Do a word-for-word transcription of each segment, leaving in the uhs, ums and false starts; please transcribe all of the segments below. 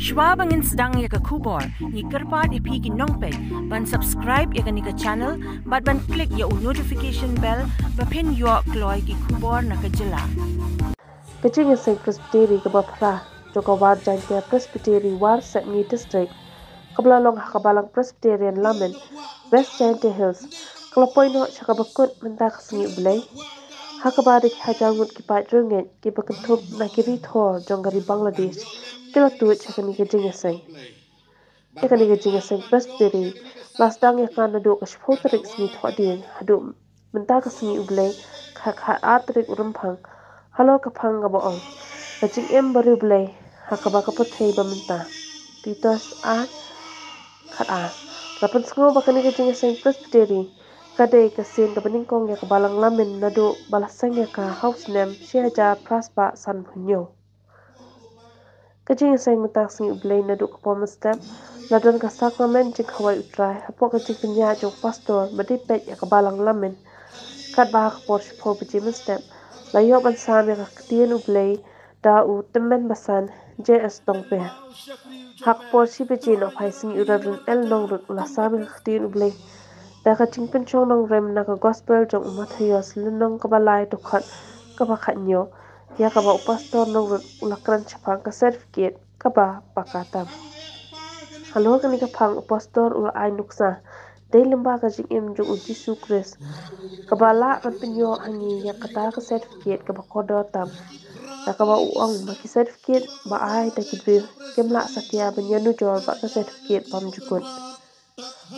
Shwa ba ngin sdang ïa ka khubor, ngi kyrpad ïa phi ki nongpeit ban subscribe ïa kane ka channel bad ban click ïa u notification bell ba phin ïoh kloi ki khubor na ka jylla. Ka jingïaseng Presbytery kaba phra jong ka War Jaintia Presbytery War Sepngi District, kaba la long ha ka Balang Presbyterian Lamin, West Jaintia Hills, ka la poi noh sha kaba kut mynta ka sngi U Blei, ha kaba da ki hajar ngut ki paid riewngeit kiba kynthup na ki ri Thor jong ka ri Bangladesh ki la tuid sha kane ka jingïaseng. Ïa kane ka jingïaseng Presbytery la sdang ïa ka naduh ka shiphew tarik sngi Thohdieng haduh mynta ka sngi U Blei, ka khatar tarik u Rymphang, halor ka phang kaba ong: Ka jingim ba riewblei, ha kaba ka pyrthei ba mynta. Titus ar, khatar. La pynsngew ba kane ka jingïaseng Presbytery ka dei ka sien kaba nyngkong ïa ka Balang Lamin naduh ba la seng ïa ka ha u snem shi hajar phra spah sanphew hynñiew. Ka jingïaseng mynta ka sngi U Blei naduh ka por mynstep la don ka sakramen jingkhawai U Trai hapoh ka jingpynïaid jong u pastor ba dei peit ïa ka Balang Lamin. Katba ha ka por shiphew baje mynstep la ïoh ban sam ïa ka ktien U Blei da u tymmen basan J S Tongper. Ha ka por shi baje nohphai sngi u Reverend L Nongrut u la sam ïa ka ktien U Blei da ka jingpynshong nongrim na ka Gospel jong u Mathaios lynnong kaba lai, dkhot kaba khathynñiew, ïa kaba u pastor Nongrut u la kren shaphang ka certificate kaba paka tam. Halor kane ka phang u pastor u la ai nuksa dei lyngba ka jingim jong u Jisu Khrist kaba lah ban pynïoh ha ngi ïa kata ka certificate kaba kordor tam. Da kaba u ong ba ki certificate ba ai da ki briew kim lah satia ban ïanujor bad ka certificate bymjukut.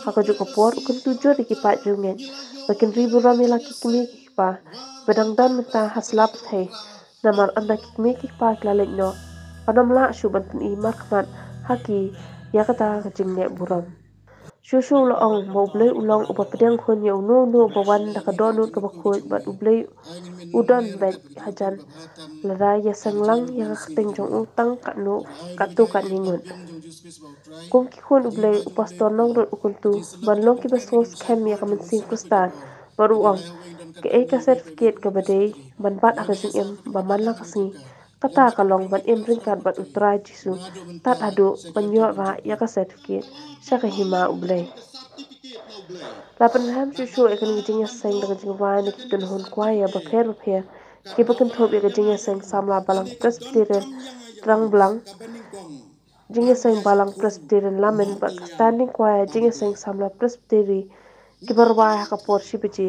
Ha kajuh ka por u kyntu jur ïa ki paid riewngeit ba kin ri burom ïa la ki kmie ki kpa ba dang don mynta ha sla pyrthei. Namar ynda ki kmie ki kpa ki la leit noh, kan ym lah shuh ban pyni markhmat ha ki ïa kata ka jingleh burom. Shuh shuh u la ong ba U Blei u long uba pdiang hun ïa uno uno uba wan da ka dohnud kaba khuid bad U Blei u don beit hajan lada ïaseng lang ïa ka kyrteng jong u tang katno, katto katne ngut. Kum ki khun U Blei, u pastor Nongrut u kyntu ban long kiba sngewskhem ïa ka mynsiem Khristan bad u ong: Kaei ka certificate kaba dei ban bat ha ka jingim ba man la ka sngi, kata ka long ban im ryngkat bad U Trai Jisu tad haduh ban ïoh rah ïa ka certificate sha ka hima U Blei. La pynrhem shuh shuh ïa kane ka jingïaseng da ka jingrwai na ki kynhun choir bapher bapher kiba kynthup ïa ka jingïaseng samla Balang Presbyterian Trangblang, jingïaseng Balang Presbyterian Lamin bad ka standing choir jingïaseng samla Presbytery kiba rwai ha ka por shi baje.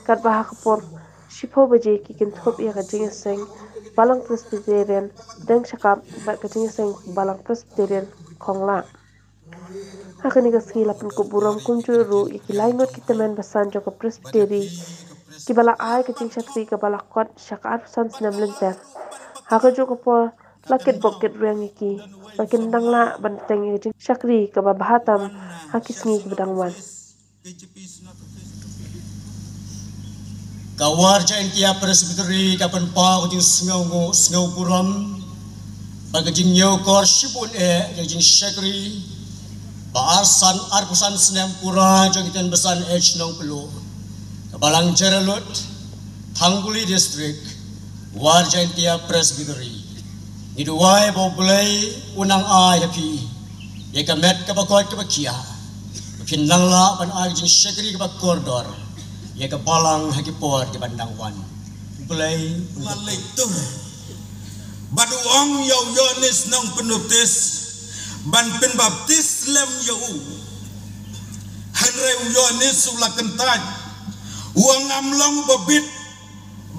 Katba ha ka por shiphew baje ki kynthup ïa ka jingïaseng Balang Presbyterian Dengshakap bad ka jingïaseng Balang Presbyterian Khonglah. Ha kane ka sngi la pynkup burom kumjuh ruh ïa ki lai ngut ki tymmen basan jong ka Presbytery kiba la ai ka jingshakri kaba la kot sha ka arphew san snem lynter. Ha kajuh ka por la kitbok kitrwiang ïa ki ba kin dang lah ban bteng ïa ka jingshakri kaba bha tam ha ki sngi kiba dang wan. Ka War Jaintia Presbytery ka pynpaw ka jingsngewnguh sngewburom bad ka jingïewkor shibun eh ïa ka jingshakri ba arsan, arphew san snem pura jong ki tymmen basan H Nongpluh. Ka Balang Jeralut, Thangbuli District, War Jaintia Presbytery. Ngi duwai ba U Blei un nang ai ha phi ïa ka met kaba koit kaba khiah ba phin nang lah ban ai ka jingshakri kaba kordor ïa ka balang ha ki por kiban dang wan. U Blei un la leit tur bad u ong ïa u Ïoannis Nongpynbaptis ban pynbaptis lem ïa u. Hynrei u Ïoannis u la kyntait, u ong: Ngam long uba bit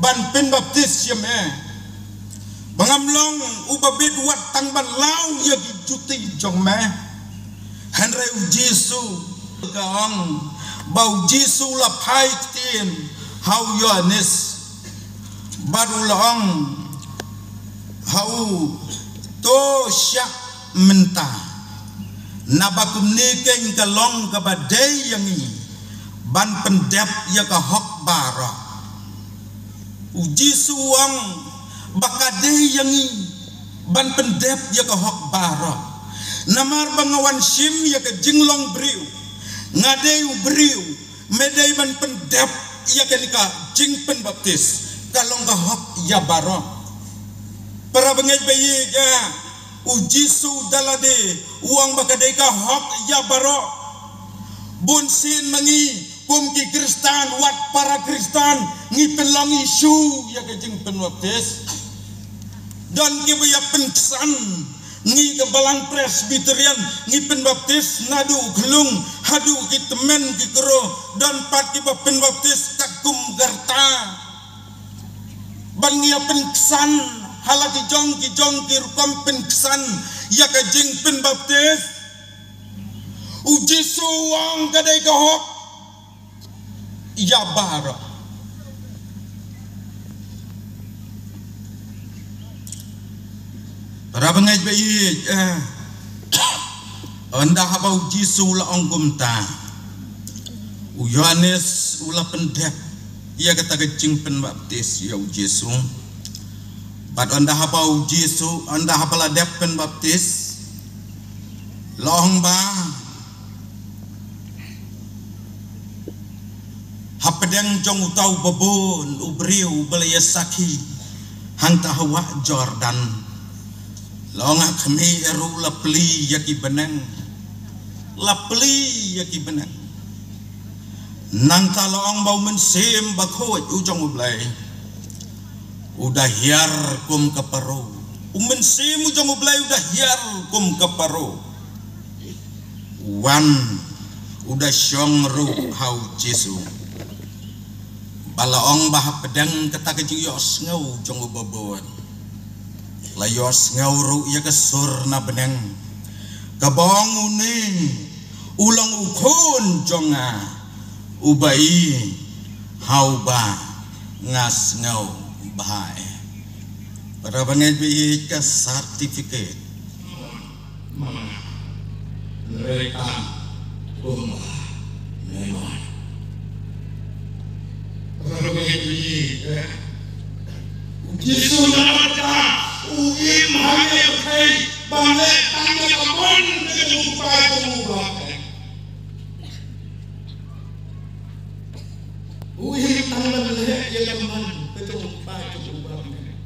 ban pynbaptis ïa me, ba ngam long uba bit wat tang ban law ïa ki juti jong me. Hynrei u Jisu ka ong ba u Jisu u la phai ktien ha u Ïoannis bad u la ong ha u: To shah mynta, naba kumne keiñ ka long kaba dei ïa ngi ban pyndep ïa ka hok baroh. U Jisu u ong ba ka dei ïa ngi ban pyndep ïa ka hok baroh. Namar ba nga wan shim ïa ka jinglong briew, nga dei u briew, me dei ban pyndep ïa kane ka jingpynbaptis, ka long ka hok ïa baroh. Para bangeit ba ïeit, U Jisu da lade u ong ba ka dei ka hok ïa baroh. Bun sien ma ngi kum ki Khristan, wat para Khristan, ngi pynlong issue ïa ka jingpynbaptis. Don kiba ïa pynksan, ngi ka balang Presbyterian ngi pynbaptis naduh u khlung haduh ki tymmen ki kro. Don pat kiba pynbaptis katkum ka rta. Ban ngi ïa pynksan ha la ki jong ki jong ki rukom pynksan ïa ka jingpynbaptis. U Jisu u ong ka dei ka hok ïa baroh. Para bangeit ba ïeit, eh, ynda haba u Jisu u la ong kumta, u Ïohannes u la pyndep ïa kata ka jingpynbaptis ïa u Jisu. Bad ynda haba u Jisu, ynda haba la dep pynbaptis, la ong ba hapdeng jong uta uba bun u briew uba la ïasakhi hangta ha wah Jordan, la ong ha khmih ruh la plie ïa ki bneng. La plie ïa ki bneng. Nangta la ong ba U Mynsiem Bakhuid u jong U Blei u da hiar kum ka paro. U Mynsiem u jong U Blei u da hiar kum ka paro. Wan u da shong ruh ha u Jisu. Ba la ong ba hapdeng kata ka jingïohsngew jong uba bun, la ïohsngew ruh ïa ka sur na bneng kaba ong, une u long u Khun jong nga uba i ha uba nga sngewbha eh. Para bangeit ba ïeit, ka certificate. Mama, nrei tam kumba me mon. Para bangeit ba ïeit, eh, u Jisu na kata u im ha ngi, u khei ban leh tang ïa ka mon ka jong U Kpa jong u ba ha bneng. U im tang ban leh ïa ka mon ka jong U Kpa jong u ba ha bneng.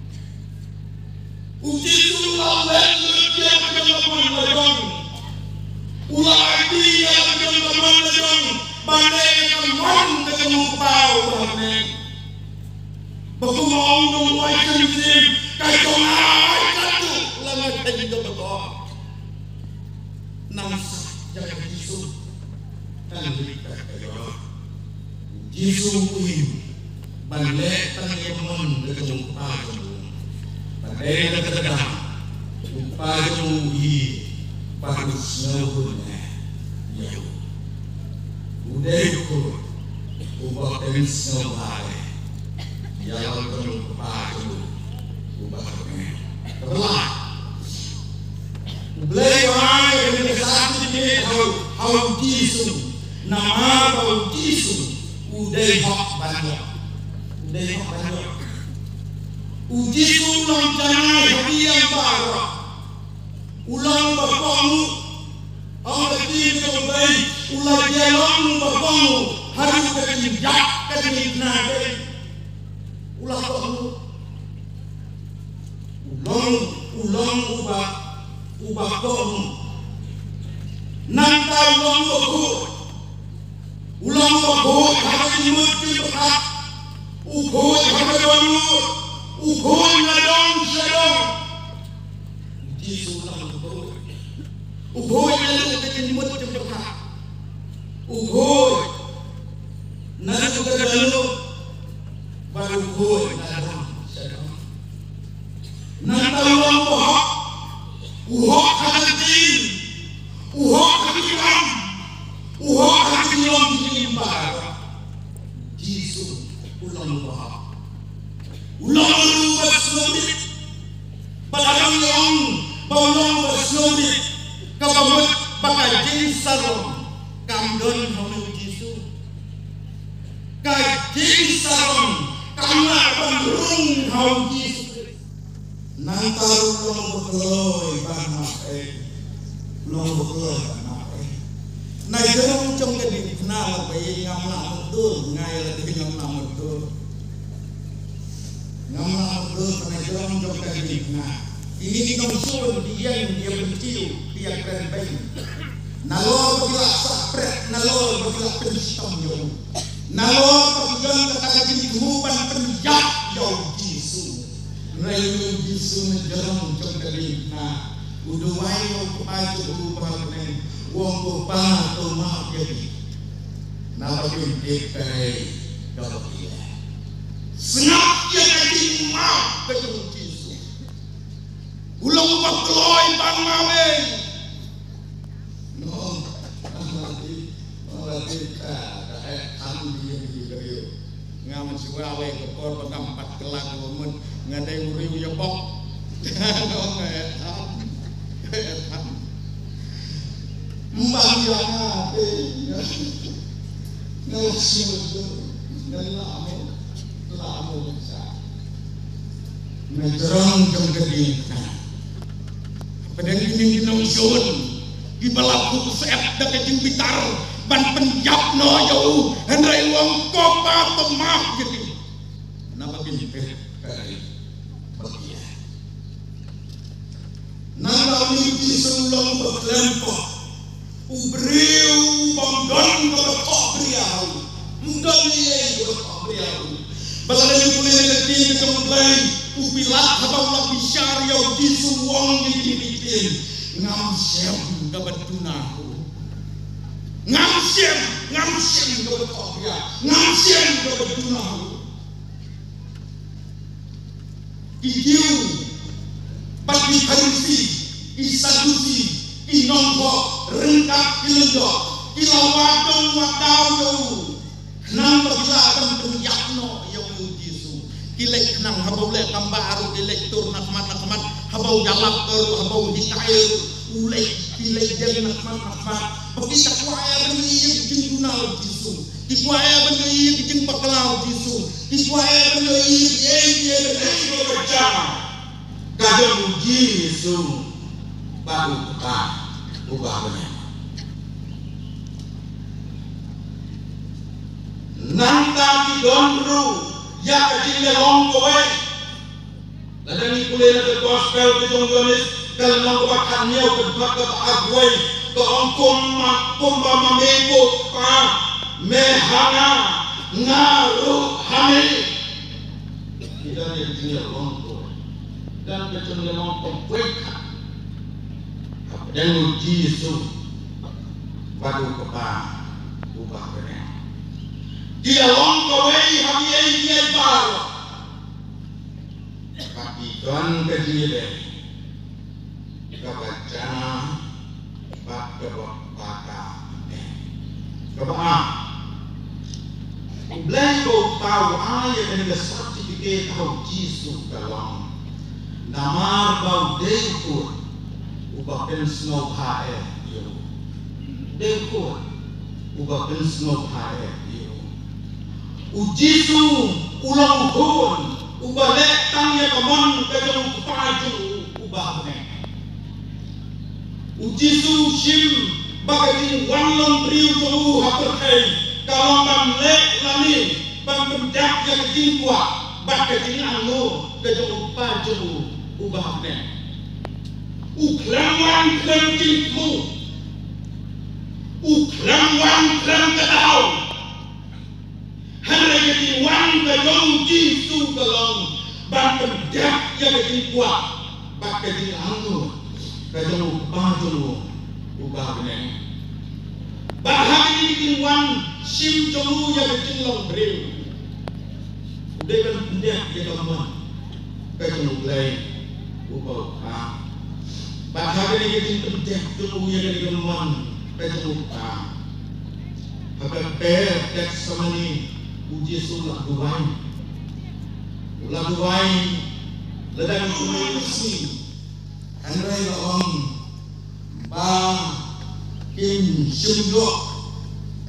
U Jisu u la leh lut ïa ka jong ka mon la jong. U la aiti ïa ka jong ka mon la jong ban leh ïa ka mon ka jong U Kpa u ba ha bneng. Ba kum u ong u nongwai mynsiem, ka jong nga ai katto, la nga kheiñ kaba kor. Nang sah ïa ka Jisu. Kan rit ka ka ïoh. Jisu u im ban leh tang ïa ka mon ka jong U Kpa jong u. Ban leh na ka kata ka daw U Kpa jong u u ïohi bad u sngewhun eh ïa u. U dei u Khun uba pynsngewbha eh ïa la ka jong U Kpa jong u uba ha bneng. Kaba lai, U Blei u ai ïa kane ka certificate ha u, ha u Jisu. Namar ba u Jisu u dei hok ban ïoh. U dei hok ban ïoh. U Jisu u long janai ha ki ïing baroh. U long ba kohnguh. Ong ka ktien jong U Blei, u la ïalong ba kohnguh haduh ka jingjah ka jingkna. U la kohnguh. U long, u long uba, uba kohnguh. Nangta u long uba khuid. U long uba khuid ha ka jingmut jingpyrkhat. U khuid ha ka dohnud. U khuid na dong sha dong. U Jisu u long uba khuid. U khuid naduh ka jingmut jingpyrkhat. U khuid naduh ka dohnud. Bad u khuid na dong sha dong. Nangta u long uba hok. U hok ha ka ktien. U hok ha ki kam. U hok ha ki jinglong jingim baroh. Jisu u long uba hok. U long uba sngewbit. Bad lada ngi ong ba u long uba sngewbit, kaba mut ba ka jingsarong kam don ha u Jisu. Ka jingsarong kam lah ban rung ha u Jisu Khrist. Nangta ruh u long uba kloi ban map ei. U long uba kloi ban map ei. Na jrong jong ka diengphna la ba ïeit, ngam lah mutdur, nga ïa lade ngam lah mutdur. Ngam lah mutdur na jrong jong ka diengphna. Kine ki nongshun ki ïeng ïa pynthiew ïa kren beiñ. Nalor ba ki la sah pret, nalor ba ki la pynshitom ïa u. Nalor ba ki don kata ka jingthmu ban pynïap ïa u Jisu. Hynrei u Jisu na jrong jong ka diengphna u duwai ïa u Kpa jong u ba ha bneng, u ong, Ko Pa, to map ïa ki. Naba kim tip kaei kaba ki leh. Sngap ïa ka jingmap ka jong u Jisu. U long uba kloi ban map ei. No. Nga la dei, nga la dei, ah, ka eh, kham di ïa ki briew. Nga mynshuwa wei ka por ba ngam pat kylla ka mut nga dei u riew ïa bok. Nga eh kham. Nga eh kham. Mbang ïa nga te nga la shu nga la mo, la mo sa. Na jrong jong ka diengphna. Hapdeng kine ki nongshun kiba la khuslai da ka jingbitar ban pynïap noh ïa u, hynrei u ong, Ko Pa, to map ïa ki. Naba kim tip kaei ba ki leh. Nangta u Jisu u long uba khlem pop. U briew u bym don kaba thohbria ha u. Um don ei ei kaba thohbria ha u. Bad lada ngi pule na ka ktien ka jong U Blei, u Pilat haba u la bishar ïa u Jisu u ong ïa kine ki ktien, ngam shem kaba duna ha u. Ngam shem, ngam shem kaba thohbria. Ngam shem kaba duna ha u. Ki Jiw bad ki Pharisi, ki Sadusi, ki nongthoh ryngkat ki lyngdoh, ki la wad dong wad daw ïa u khnang ba ki lah ban pynïap noh ïa u Jisu. Ki leit khnang, haba u leh kam ba ruh ki leit tur na khmat na khmat, haba u ïalap ruh, haba u hikai ruh, u leit, ki leit deng na khmat na khmat. Ba ki sa kwah ïa ban ïohi ïa ka jingduna u Jisu. Ki kwah ïa ban ïohi ïa ka jingbakla u Jisu. Ki kwah ïa ban ïohi ïa ka jingïohi ka jong u Jisu bad u Kpa uba ha bneng. Nangta ki don ruh ïa ka jinglong kawei. Lada ngi pule na ka gospel ka jong u Ïoannis, ka lynnong kaba khathynñiew, ka dkhot kaba arphew wei, ka ong, kumba, kumba ma me ko Kpa, me ha nga, nga ruh ha me. Ki don ïa ka jinglong kawei. Don ka jinglong kawei. Hapdeng u Jisu bad u Kpa uba ha bneng. Ki ïalong kawei ha kiei kiei baroh. Bad ki don ka jingïadei kaba janai bad kaba bata. Kaba ar, U Blei uba u Kpa u ai ïa kane ka certificate ha u Jisu ka long namar ba u dei u khun uba pynsngewbha eh ïa u. U dei u khun uba pynsngewbha eh ïa u. U Jisu u long u khun uba leh tang ïa ka mon ka jong u Kpa jong u uba ha bneng. U Jisu u shim ba ka jingwan long briew jong u ha pyrthei ka long ban leh lane ban pyndep ïa ka jingkwah bad ka jingangnud ka jong u Kpa jong u uba ha bneng. U khlem wan khlem jingthmu. U khlem wan khlem ka daw. Hynrei ka jingwan ka jong u Jisu ka long ban pyndep ïa ka jingkwah bad ka jingangnud ka jong u Kpa jong u uba ha bneng. Bad ha kane ka jingwan shim jong u ïa ka jinglong briew, u dei ban pyndep ïa ka mon ka jong U Blei uba u Kpa. Bad ha kane ka jingpyndep jong u ïa kane ka mon ka jong u Kpa, ha ka kper Gethsemane u Jisu u la duwai. U la duwai lada ngi pule ka sngi. Hynrei la ong ba kim shym ïoh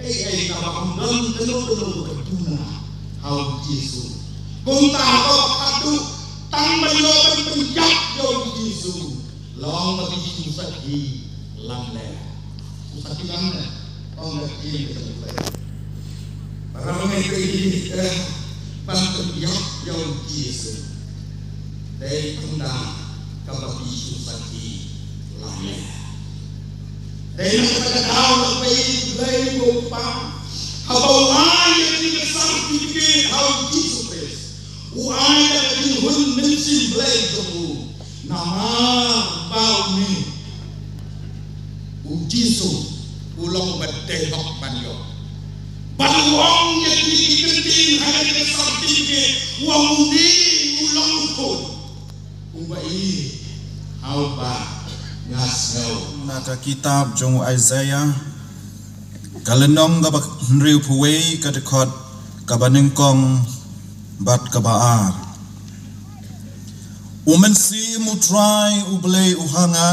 ei ei, naba ym don kano kano kaba duna ha u Jisu. Kumta haba khadduh tang ban ïoh ban pynjah ïa u Jisu, la ong ba ki shu sakhi lamler. Shu sakhi lamler. Ong ka ktien ka jong U Blei. Para bangeit, ka ïeit, eh, ban pynjah ïa u Jisu. Dei kumta kaba phi shu sakhi lane. Dei na kata ka daw la phi Blei ko Kpa, haba u ai ïa kane ka certificate ha u Jisu Khrist, u ai da ka jinghun mynsiem Blei jong u. Namar ba une u Jisu u long uba dei hok ban ïoh. Bad u ong ïa kine ki kyntien ha kane ka certificate, u ong une u long u khun uba ïeit ha uba nga sngew. Na ka kitab jong u Isaiah, ka lynnong kaba hynriewphew wei, ka dkhot kaba nyngkong bad kaba ar. U Mynsiem U Trai U Blei u ha nga,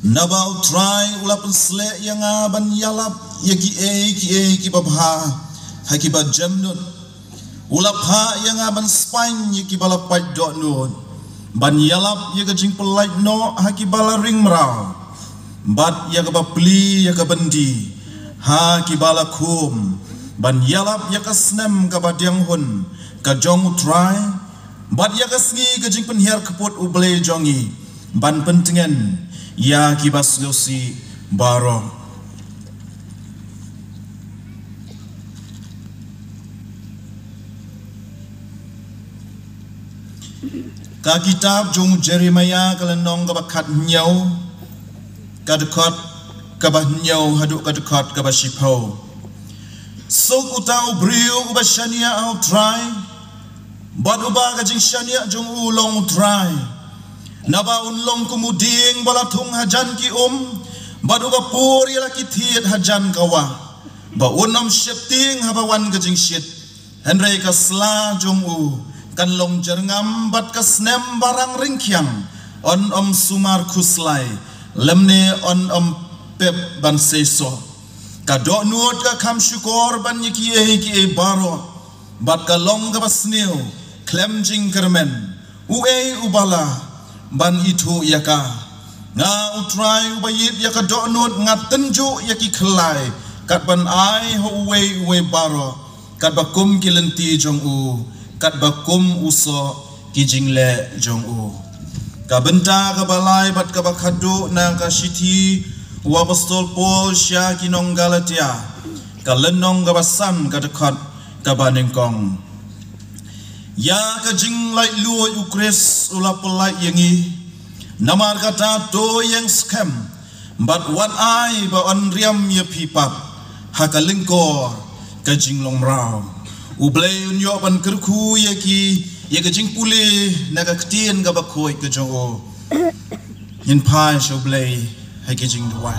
naba U Trai u la pynsleh ïa nga ban ïalap ïa kiei kiei kiba bha ha kiba jemnud. U la phah ïa nga ban spaiñ ïa kiba la pait dohnud, ban ïalap ïa ka jingpyllait noh ha kiba la ring mraw, bad ïa kaba plie ïa ka byndi ha kiba la khum, ban ïalap ïa ka snem kaba diang hun ka jong U Trai, bad ïa ka sngi ka jingpynhiar kput U Blei jong ngi, ban pyntngen ïa kiba sngewsih baroh. Ka kitab jong u Jeremiah, ka lynnong kaba khathynñiew, ka dkhot kaba hynñiew haduh ka dkhot kaba shiphew. Suk uta u briew uba shaniah ha U Trai, bad uba ka jingshaniah jong u long U Trai. Naba un long kum u dieng ba la thung hajan ki um, bad uba pur ïa la ki thied hajan ka wah, ba un ym sheptieng haba wan ka jingshit. Hynrei ka sla jong u kan long jyrngam, bad ka snem ba rang ryngkiang yn ym sumar khuslai, lymne yn ym pep ban seisoh. Ka dohnud ka kham shukor ban ïa kiei kiei baroh, bad ka long kaba sniew khlem jingkyrmen. Uei uba lah ban ithuh ïa ka? Nga U Trai uba ïeit ïa ka dohnud nga tynjuh ïa ki khyllai, kat ban ai ha uwei uwei baroh katba kum ki lynti jong u, katba kum u soh ki jingleh jong u. Ka bynta kaba lai bad kaba khatduh na ka shithi u apostol Paul sha ki nong Galatia, ka lynnong kaba san, ka dkhot kaba nyngkong. Ïa ka jinglaitluid U Khrist u la pyllait ïa ngi. Namar kata to ïeng skhem, bad wat ai ba yn riam ïa phi pat ha ka lyngkor ka jinglong mraw. U Blei un ïoh ban kyrkhu ïa ki, ïa ka jingpule na ka ktien kaba khuid ka jong u. Ngin phai sha U Blei ha ki jingduwai.